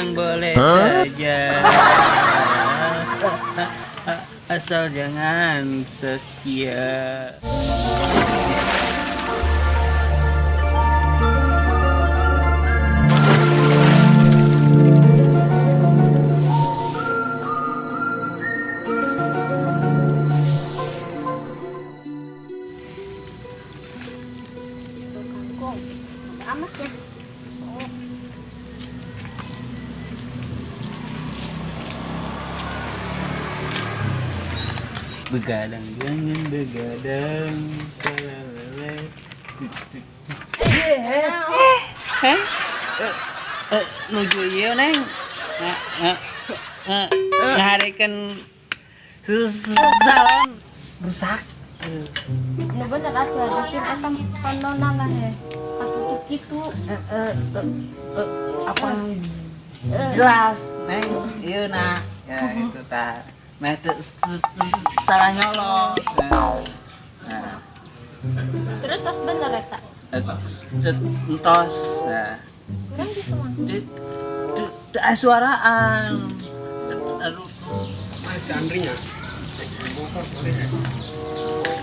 Yang boleh saja. Asal jangan Saskia. Tuh kangkung. Ada amat ya. Oh. Begadang jangan begadang. Lalala. Heh? Eh, nuju ieu, Neng. Ngaharekeun salon rusak. Nu bener atuh hadapin eta panona lah he. Katutup kitu. Apa jelas, Neng, ieu na. Ya itu tah. Nah, itu salah nyolong. Nah, Terus tos bener eta. Entos. Nah, Kurang gitu mah. Di suaraan. Aduh. Mana si Andrinya? Motor boleh ya?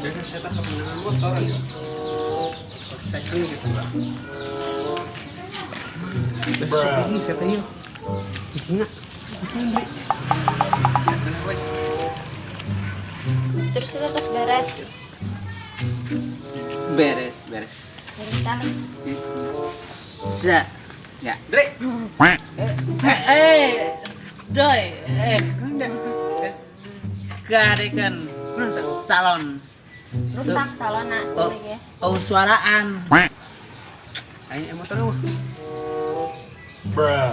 Jadi saya tak kepentingan motor ya. Second gitu lah. Besok ini saya tanya. Gimana? Andri. Kenapa? Terus eta tos beres. Beres, beres. Beres kan? Za. Ya. Dre. Eh, doi, garekeun salon. Rusak salona Oh, cenah ge. oh suaraan. Ayo motor mah.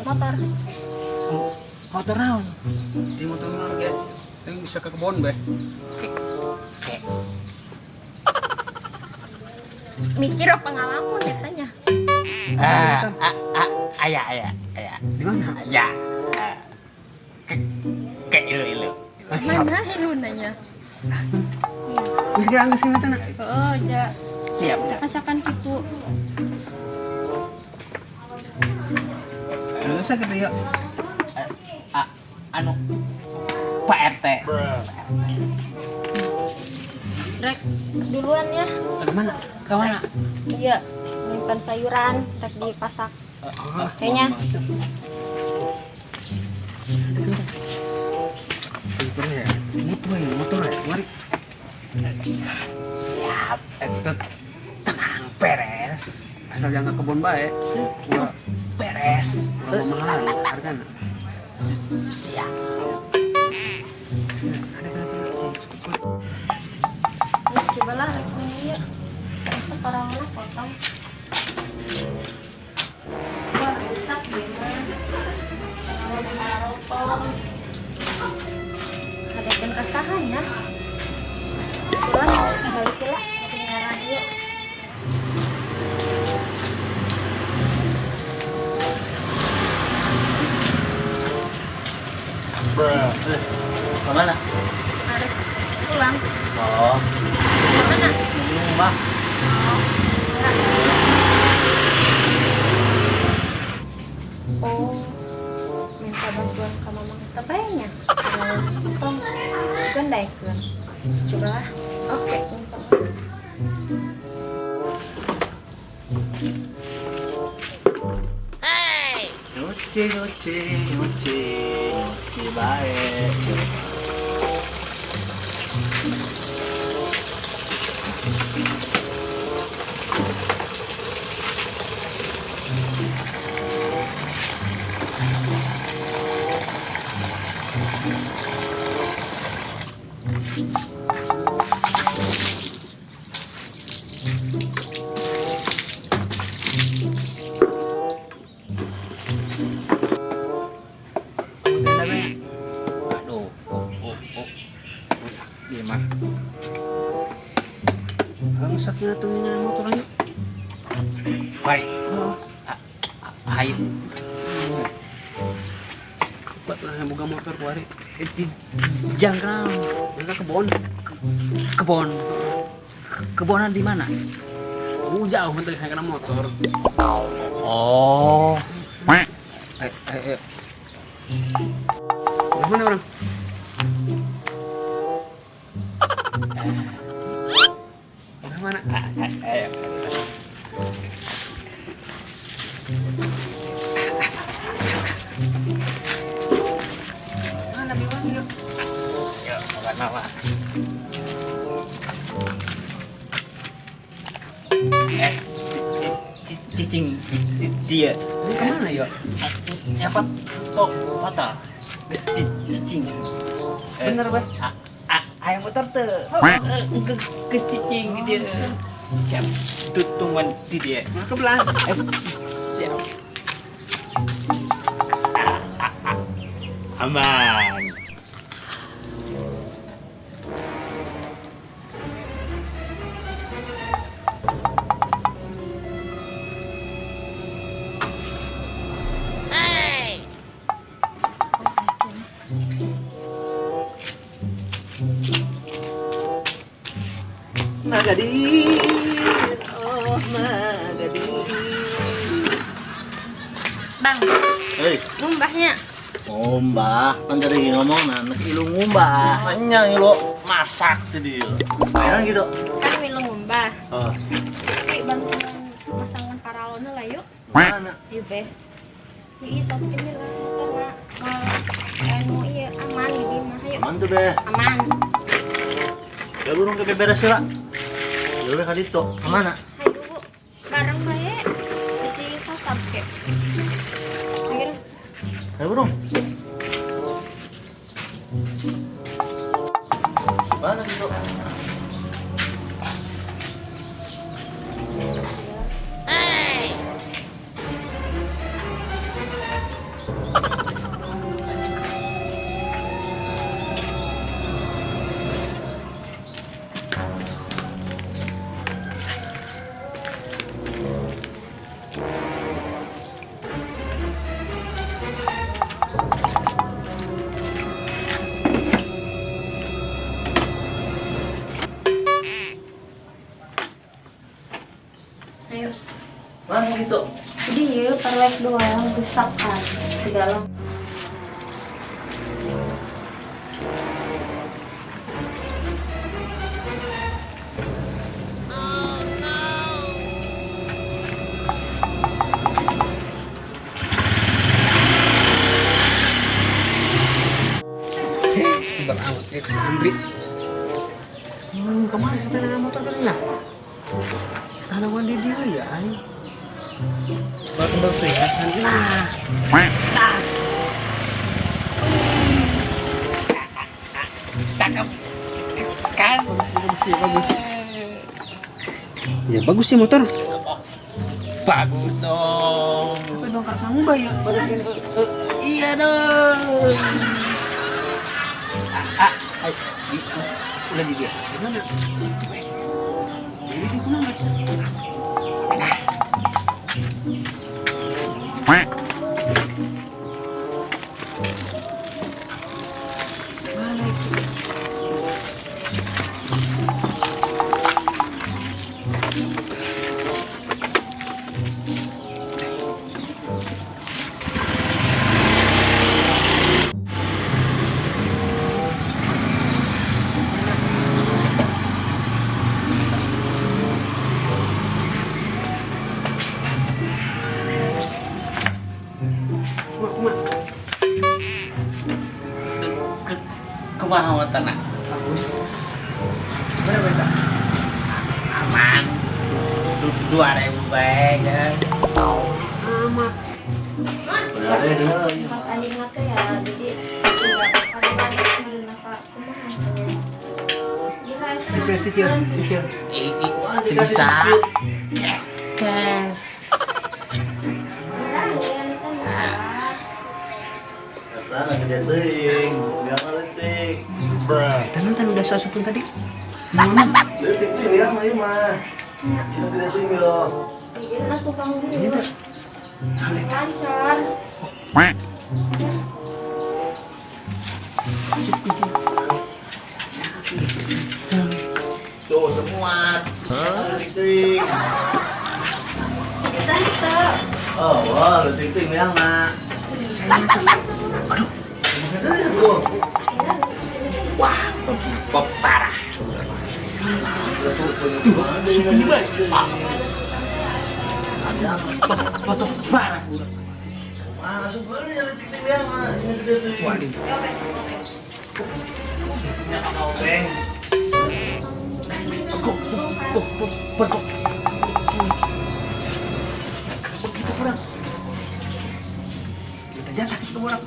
Motor. Oh, motor naon? Di motor mah ge. Yang bisa ke kebon be. Kayak Mikir apa ngalamun eta nya. Ah, ah, ah, aya, aya, aya. Di mana? Ya. Ah. Ke ilu ilu. Mana hiluna nya? Geus geus geus geus tanah. Oh, ja. Siap, siap. Masakan kitu. Rusak gitu ya. Ah, anu Pak RT. Rek duluan ya. Kemana? Kemana? Iya, nyimpan sayuran rek dipasak. Kayaknya Motor ya. Motor ya, motor ya. Mari. Siap. Tenang, beres. Asal jangan ke kebon bae. Ulah Beres. ulah mahal hargana. Siap. Sini, ada kenapa? Ya, cobalah rek ini ya. Masa parangna potong. Wah, rusak dia mah. Parang rotong. Hadapan kasahannya. Pulang balik lah kedengaran ieu. Kemana? Arek pulang. Oh, Kemana? rumah. Oh, enggak. Oh, minta bantuan ke mamang eta bae nya. Tong, bukan daekeun. Coba lah. Oke, minta. Nyuci, nyuci, nyuci, nyuci baik. Aduh, oh, oh, oh. Rusak dia mah. Rusaknya tuh ini motornya. Baik. Oh, Ayo. buat lah yang buka motor kuari. Jangan Mereka kebon. kebon. Kebonan di mana? Oh, jauh bentar saya kena motor. Oh. Mana orang? Mana? Ayo. Mana biwang yuk? Yuk, mana? Es cicing dia. Ini kemana yuk? Siapa kok foto? Cicing. Bener, Bah. Ayam motor tuh. Ke cicing dia. Siap. Tungguan di dia. Nah, ke belah. Siap. Aman. Magadir, oh Magadir. Bang, Hei, ngumbahnya. ngumbah, kan dari ngomong nah, ilu ngumbah. Manya ilu masak tadi. Enak gitu. Kan milu ngumbah. Oh, Kayak bantuan masangan paralonnya lah yuk. mana? Iya beh. Iya sok ini lah motor nak. Mau iya aman ini mah yuk. Aman tuh deh. Aman. Ya burung ke beres sih lah. Ya udah kali itu, kemana? Hayu bu, bareng bae. Isi sasab ke. Ayo. Ayo burung. Mana gitu? Ayo. Mana gitu? Jadi ya perlek doang rusak kan di dalam. Bang amat ya ke Andri. Kemana sih tanah motor tadi ya? Tanah di dia ya, ay. Bakal kelihatan. Nah, Cakep. Kan? bagus sih, bagus. Ya bagus sih motor. Bagus dong. Tapi dongkrak kamu bayar pada sini. Iya dong. Udah di dia. Gimana? Ini di mana? Mana itu? Kumaha motorna? Bagus. Berapa itu? Aman. 2.000 bae kan. Amat. Tempat anjing teh ya, jadi enggak Cicil, cicil, cicil. Itu bisa. Cash. Karena gede teuing, biang leutik. Bah. Tanah udah sasupun tadi. Leutik tuh biang mah ieu mah. Ini gede teuing yo. Iya, nah tukang Ini tuh. Lancar. Tuh, temuat. Leutik teuing. Kita bisa. Oh, wah, leutik teuing biang mah. Aduh, Wah, parah. Tuh, bae. Aduh, parah. Masuk baru ya tik ya mah. Ini gede tuh. Waduh. Nya obeng. Kok. Begitu kurang. Kita jatah kita orang.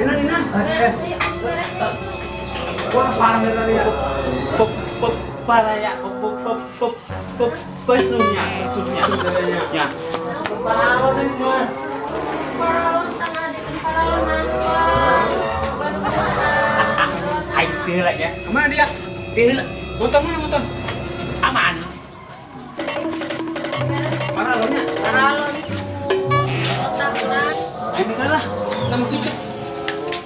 Ina, Ina. Wah, parah tadi ya. Pop, pop, parah ya. Pop, pop, pop, pop, pop, pesumnya, pesumnya. Ya. Paralon ini mah. Paralon tanah dengan paralon nangka. Aing teu lah ya. Kemana dia? Teu. Motor mana motor? Aman. Paralonnya. Paralon tuh otak kurang. Aing teu lah. Sama kita.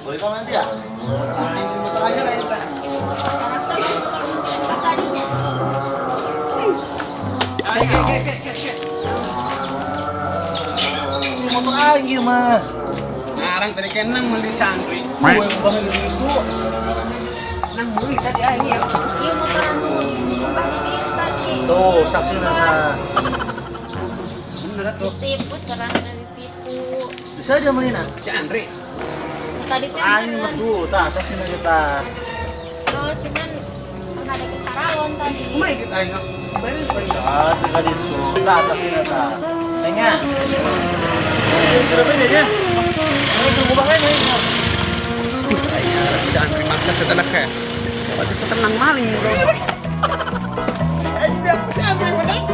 Boleh kau nanti ya? Ini motor aja lah ini, Pak. Rasa motor untuk tadinya. Ayo, ke, ke, ke, ke. Ini motor aing mah. Ngarang tadi kenang beli santri. Gue bangun itu. Nang beli tadi aing ya. Iya motor anu mbah di dieu tadi. Tuh, saksi nah. Bener tuh. Ditipu serang ditipu. Bisa dia beli nah. Si Andri. Tadi teh Aing mah tuh, tah saksi kita. Oh, cuman ada ke paralon tadi. Kumaha ikut aing? Balik balik. Ah, tadi itu. Tah saksi tah. Nengnya. Berapa ini ya? Ini tunggu bang ini. Si Andri maksa setelah kayak. Waktu setenang maling bro. Aing biar si Andri menang.